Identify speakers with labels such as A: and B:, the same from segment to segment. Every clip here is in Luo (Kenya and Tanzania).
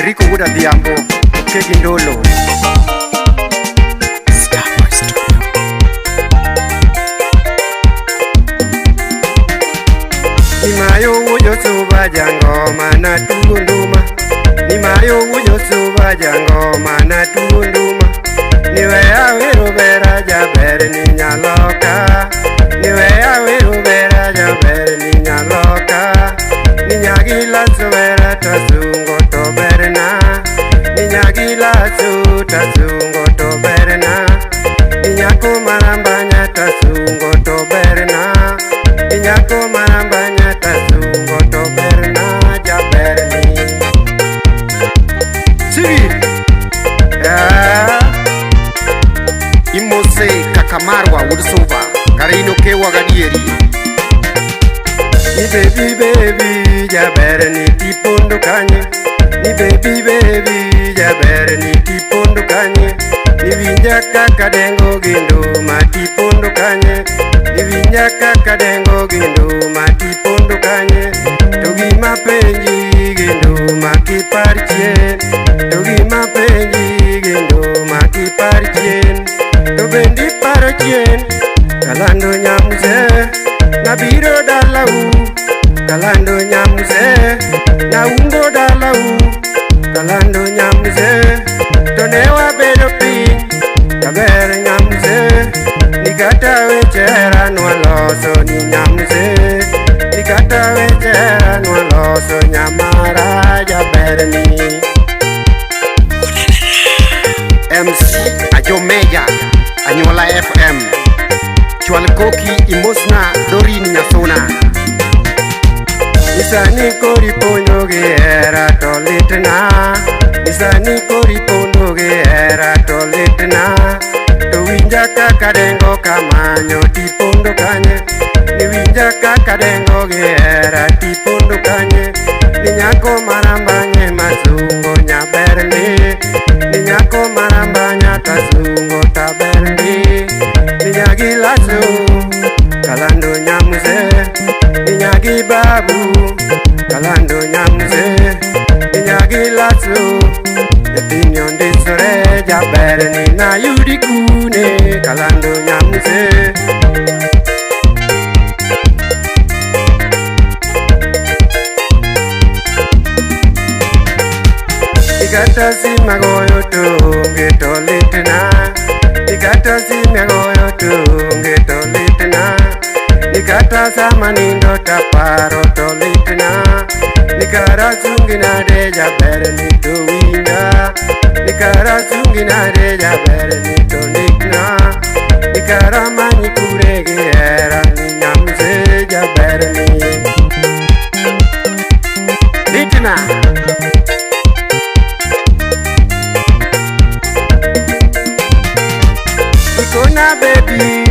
A: Eriko Wuod Adhiambo, Kegi Ndolo.
B: Starboy Studio.
A: Nimayo wujo suba jangoma na tugo nduma. Nimayo wujo suba jangoma na tugo nduma. Niwe awero bera jaber ni nyaloka. Niwe awero bera jaber ni nyaloka. Ninyagila subera tasungo to berna. Ninyagila su tasungo to berna. Ninyako marambanya tasungo to berna. Ninyako marambanya tasungo to berna jaberni. Sigi. Ah.
C: Imose kaka marwa wuod Suba, kare in okewa gadieri.
A: Ni baby baby jaber ni tipondo kanye. Ni baby baby jaber ni tipondo kanye. Ni winja kaka dengo gi nduma tipondo kanye. Ni winja kaka dengo gi nduma tipondo kanye. To gima penji gi nduma kipar chien. To gima penji gi nduma kipar chien. To bendi paro chien. Kalando nyamze nabiro dalau. Kalando nyamze naumbo dalau. Kalando nyamze to ne wabedo piny. Jaber nyamze nikata weche hera nwaloso ni nyamze. Nikata weche hera nwaloso nyamara jaberni.
C: MC Ajomeja, Anyuola FM. Chwal koki imosna Dorin Nyasuna.
A: Isani kori puonjo gi hera to litna. Isani kori puonjo gi hera to litna. To winja kaka dengo kamanyo tipondo kanye. Ni winja kaka dengo gi hera tipondo kanye. Ni nyako marambanye masungo nyaberni. Ni nyako marambanya tasungo taberni. Ni nyagi lasu kalando nyamze. Inyagi babu kalando nyamze. Inyagi lasu e piny ondisore jaber ni nayudi kune kalando nyamze. Ikata simagoyo to onge to litna. Ikata simagoyo to onge to litna. Nikata sama nindo taparo to litna. Nikara sungi nade jaber ni to winja. Nikara sungi nade jaber ni to nikna. Nikara manyi kure gi hera ni nyamze jaber ni. Litna. Ikona baby,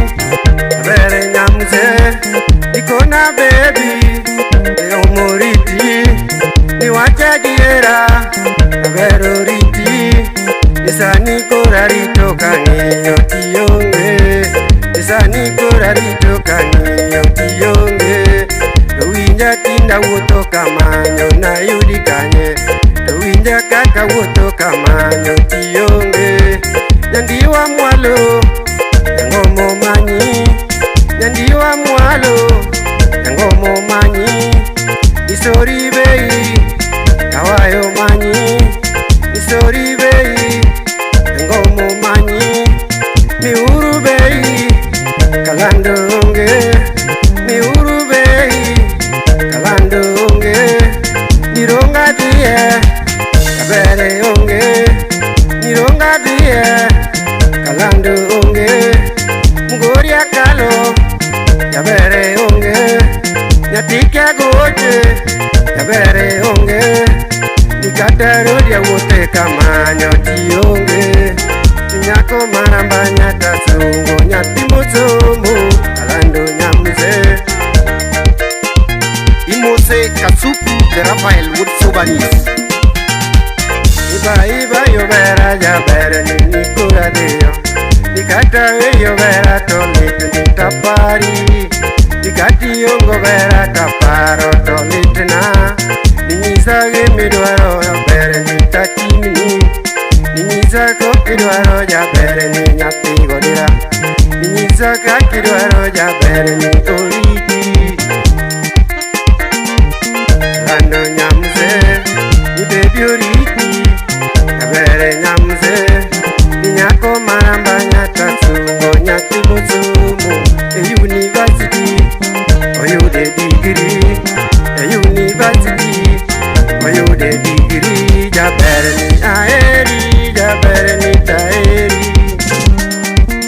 A: abere nyamze. Ikona baby, omoriti. Niwacha diera, abere oriti. Isani kora rito kang'iyo tionge. Isani kora rito kang'iyo tionge. To winja tinda wuotho kamanyo nayudi kanye. To winja kaka wuotho kamanyo tionge. Nyandiwa mwalo, nyangomo manyi. Nyandiwa mwalo, nyangomo manyi. Isori bei, kawayo manyi. Isori bei, nyangomo manyi. Miuru bei, kalando onge. Miuru bei, kalando onge. Nironga die, kabere onge. Nironga die, kalando onge. Mugoria kalo, jabere onge. Nyatika goche, jabere onge. Nikata rodia wote kamanyo tionge. Nyako marambanya tasungo nyathi mosomo kalando nyamze.
C: Imose Kasuku the Raphael wuod Subanis.
A: Iba iba yobera jaber ni nikora dhiyo. Nikata we yobera to lit ni tapari. Nikati ongo bera taparo to litna. Ninyisa gimidwaro ber ni tatimni. Ninyisa kok idwaro jaber ni nyathi godira. Ninyisa kak idwaro jaber ni oriti. Lando nyamze ni baby oriti. Jaber nyamze ni nyako maramba nyakasungo nyathi mosomo e university oyude degree e university oyude degree. Jaber ni aheri, jaber ni taeri.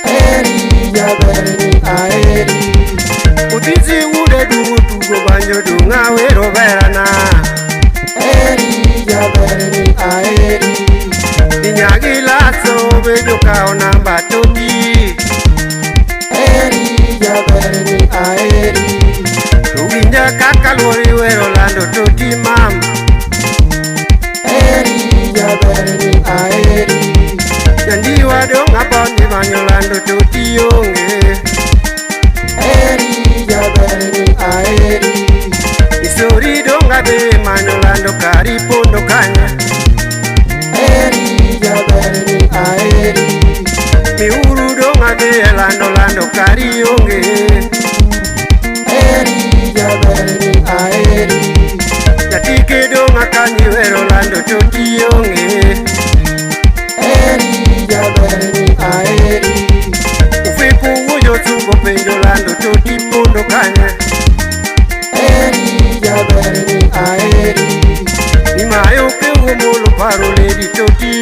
B: Eri jaber ni aheri.
A: Utisi wude dungu tugo banjo dunga wero berana.
B: Eri jaber ni aheri.
A: Inyagi laso bedo kao namba toti.
B: Eri jaber ni aheri.
A: Tuwinja kaka luori wero lando toti mam.
B: Eri jaber ni aheri.
A: Jandiwa dong aponi manyo lando toti onge.
B: Eri jaber ni aheri.
A: Isori dong adhi manyo lando kari pondo kanye.
B: Eri jaber ni aheri.
A: Miuru dong adhi e lando lando kari onge.
B: Eri jaber ni aheri.
A: Jatike dong akanyi wero lando toti onge.
B: Eri jaber ni aheri.
A: Ufiku wuoyo sugo penjo lando toti pondo kanye.
B: Eri jaber ni aheri.
A: Nimayo kewo molo paro lady toti.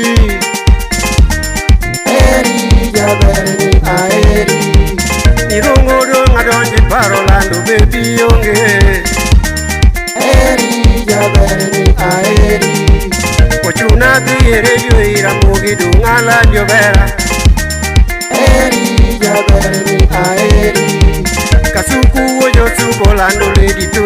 B: Eri jaber ni aheri.
A: Irongo dong adonji paro lando baby onge.
B: Eri jaber ni aheri.
A: Ochuna dhi e redio iramogi dong alanjo bera.
B: Eri jaber ni aheri.
A: Kasuku wuoyo sugo lando lady toti.